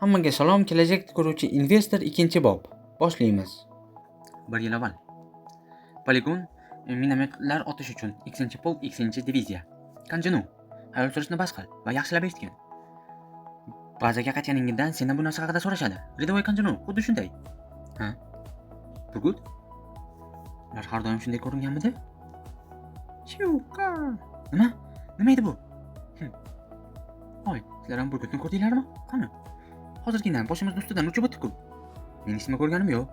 Hammaga salom, kelajak ko'ruvchi investor, ikkinchi bob. Boshlaymiz. Bir yil avval. Poligon, minomyotlar otish uchun X-polk, X-diviziya. Kanjinu, xayol surishni bas qil va yaxshilab eshitgin. Bazaga qaytganingdan sendan bu narsa haqida so'rashadi. Рядовой Kanjinu, xuddi shunday. Ha? Burgut? Ular har doim shunday ko'ringanmidi? Shuka. Nima? Nima edi bu? Oy, sizlar ham burgutni ko'rdinglarmi? Qani? Hozirgina boshimizni ustidan uchib o'tdi-ku. Men hech nima ko'rganim yo'q.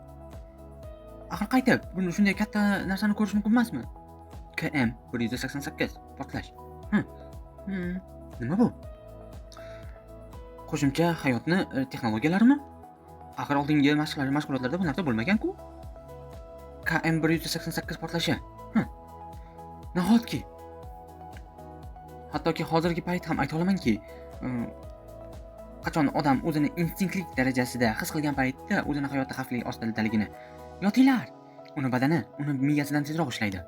Axir qaytib, buni shunday katta narsani ko'rish mumkin emasmi? KM 188 portlash. Nima bu? Qo'shimcha hayotni texnologiyalarimi? Axir oldingi mashqlar, mashg'ulotlarda bu narsa bo'lmagan-ku. KM 188 portlashi. Nahotki? Hattoki hozirgi payt ham ayta olamanki, qachon odam o'zini instinktlik darajasida his qilgan paytda o'zini hayoti xavfli ostidaligini. Yotinglar! Uni badani uni miyasidan tezroq ishlaydi.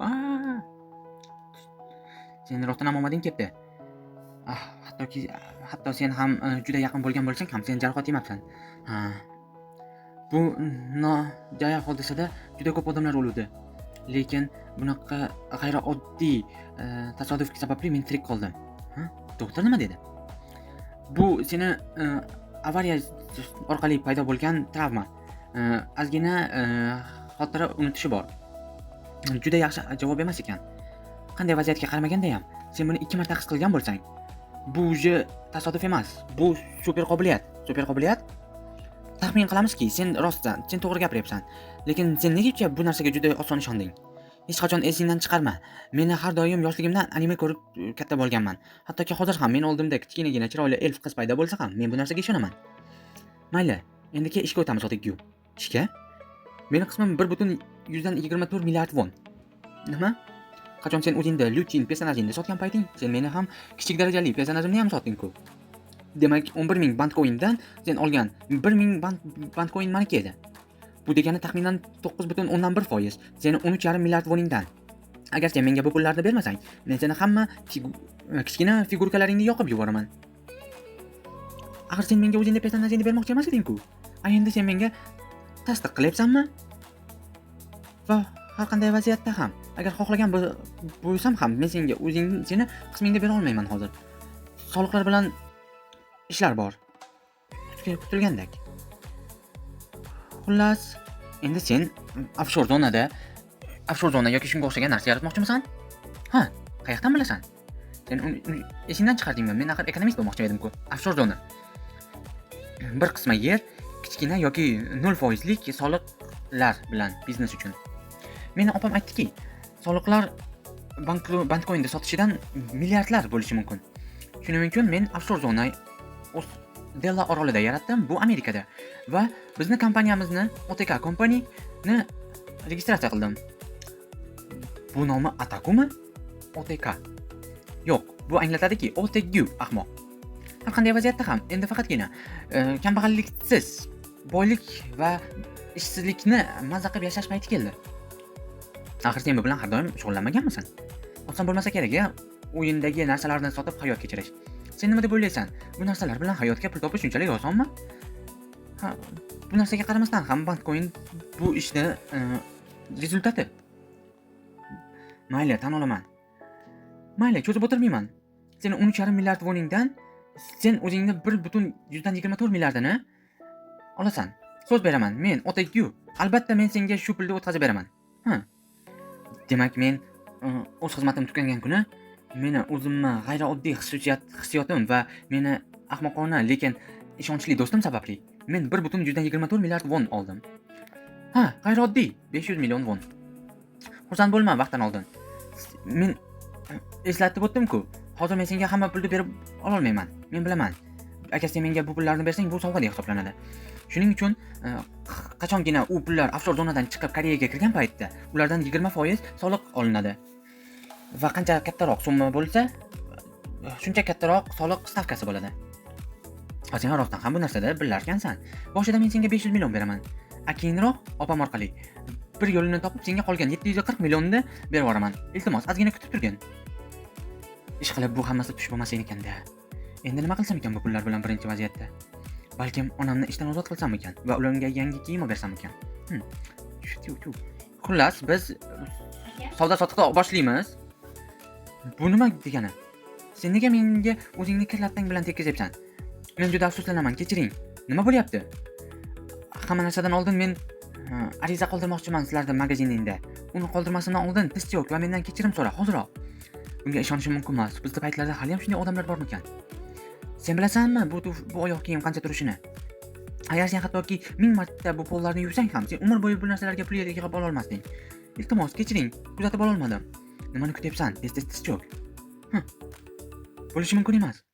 Aa! Sen rostdan ham omading kelibdi. Ah, hatto sen ham juda yaqin bo'lgan bo'lsang ham, sen jarohat yemabsan. Ha. Bu nojo'ya hodisada juda ko'p odamlar o'luvdi. Lekin bunaqa g'ayrioddiy tasodif sababli men tirik qoldim. Ha? Doktor nima dedi? Bu seni avariya orqali paydo bo'lgan travma. Ozgina xotira unutishi bor. Juda yaxshi javob emas ekan. Qanday vaziyatga qaramaganda ham, sen buni ikki marta his qilgan bo'lsang, bu уже tasodif emas. Bu super qobiliyat. Super qobiliyat? Taxmin qilamizki, sen rostsan, sen to'g'ri gapiryapsan. Lekin sen negacha bu narsaga juda oson ishonding? Hech qachon esingdan chiqarma. Meni har doim yoshligimdan anime ko'rib katta bo'lganman. Hattoki hozir ham meni oldimda kichkinagina chiroyli elf qiz paydo bo'lsa ham, men bu narsaga ishonaman. Mayli, endiki ishga o'tamiz, Otegyu. Ishga? Meni qismim 1,24 milliard won. Nima? Qachon sen o'zingda Lyutin personajingni sotgan payting, sen meni ham kichik darajali personajimni ham sotding-ku. Demak, 11 ming bandcoindan sen olgan 1000 bandcoin maniki edi. Bu degani taxminan 9,1% seni 13,5 milliard woningdan. Agar sen menga bu pullarni bermasang, men seni hamma kichkina figurkalaringni yoqib yuboraman. Axir sen menga o'zingni personajingni bermoqchi emas eding-ku. A endi sen menga tasdiq qilyapsanmi? Va har qanday vaziyatda ham, agar xohlagan bo'lsam ham, men senga o'zing seni qismingni bera olmayman hozir. Soliqlar bilan ishlar bor. Kutilgandek. Xullas, endi sen offshore zona yoki shunga o'xshagan narsa yaratmoqchimisan? Ha, qayoqdan bilasan? Sen uni esingdan chiqardingmi? Men axir ekonomist bo'lmoqchi edim-ku. Offshore zona. Bir qismi yer kichkina yoki 0 foizlik soliqlar bilan biznes uchun. Meni opam aytdiki, soliqlar bandcoinda sotishidan milliardlar bo'lishi mumkin. Shuning uchun men offshore zona Della orolida yaratdim, bu Amerikada. Va bizni kompaniyamizni, OTK Company-ni registratsiya qildim. Bu nomi Atakumi? OTK. Yo'q, bu anglatadiki, OTG, ahmoq. Har qanday vaziyatda ham endi faqatgina kambag'alliksiz boylik va ishsizlikni mazza qilib yashash payti keldi. Axir sen bu bilan har doim shug'ullanmaganmisan? Oson bo'lmasa kerak, ya, o'yindagi narsalarni sotib hayot kechirish. Sen nima deb o'ylaysan? Bu narsalar bilan hayotga pul topish shunchalik osonmi? Ha, bu narsaga qaramasdan ham bandcoin bu ishni результат i. Mayli, tan olaman. Mayli, cho'zib o'tirmayman. Seni 13,5 milliard woningdan sen o'zingni 1,24 milliardini olasan. So'z beraman, men OTQ. Albatta men senga shu pulni o'tkazib beraman. Ha. Demak, men o'z xizmatim tugangan kuni meni o'zimni g'ayrioddiy hissiyotim va meni ahmoqona, lekin ishonchli do'stim sababli men 1,24 milliard won oldim. Ha, g'ayrioddiy 500 million won. Xursand bo'lma vaqtdan oldin. Men eslatib o'tdim-ku. Hozir men senga hamma pulni berib ololmayman. Men bilaman. Agar sen menga bu pullarni bersang, bu sovg'adek hisoblanadi. Shuning uchun qachongina u pullar offshore zonadan chiqib Koreyaga kirgan paytda ulardan 20% soliq olinadi. Va qancha kattaroq summa bo'lsa, shuncha kattaroq soliq stavkasi bo'ladi. Ha, sen rostdan ham bu narsada bilarkansan. Boshida men senga 500 million beraman. A keyinroq opam orqali bir yo'lini topib senga qolgan 740 millionni berib yuboraman. Iltimos, ozgina kutib turgin. Ish qilib bu hammasi tush bo'lmasa ekanda. Endi nima qilsam ekan bu pullar bilan birinchi vaziyatda? Balkim onamni ishdan ozod qilsam ekan va ularga yangi kiyim olib bersam ekan. Shu, shu. Xullas, biz savdo sotiqda boshlaymiz. Bu nima degani? Sen nega menga o'zingni kir lattang bilan tekkizyapsan? Men juda afsuslanaman, kechiring. Nima bo'lyapti? Hamma narsadan oldin men ariza qoldirmoqchiman sizlarni magaziningda. Uni qoldirmasimdan oldin tiz cho'k va mendan kechirim so'ra, hoziroq. Bunga ishonishim mumkin emas. Bizda paytlarda hali ham shunday odamlar bormikan? Sen bilasanmi bu oyoq kiyim qancha turishini? Agar sen hattoki 1000 marta bu pollarni yuvsang ham, sen umr bo'yi bu narsalarga pul yig'ib ola olmasding. Iltimos, kechiring, kuzatib ololmadim. Nimani kutyapsan? Tez-tez tiz cho'k. Bo'lishi mumkin emas.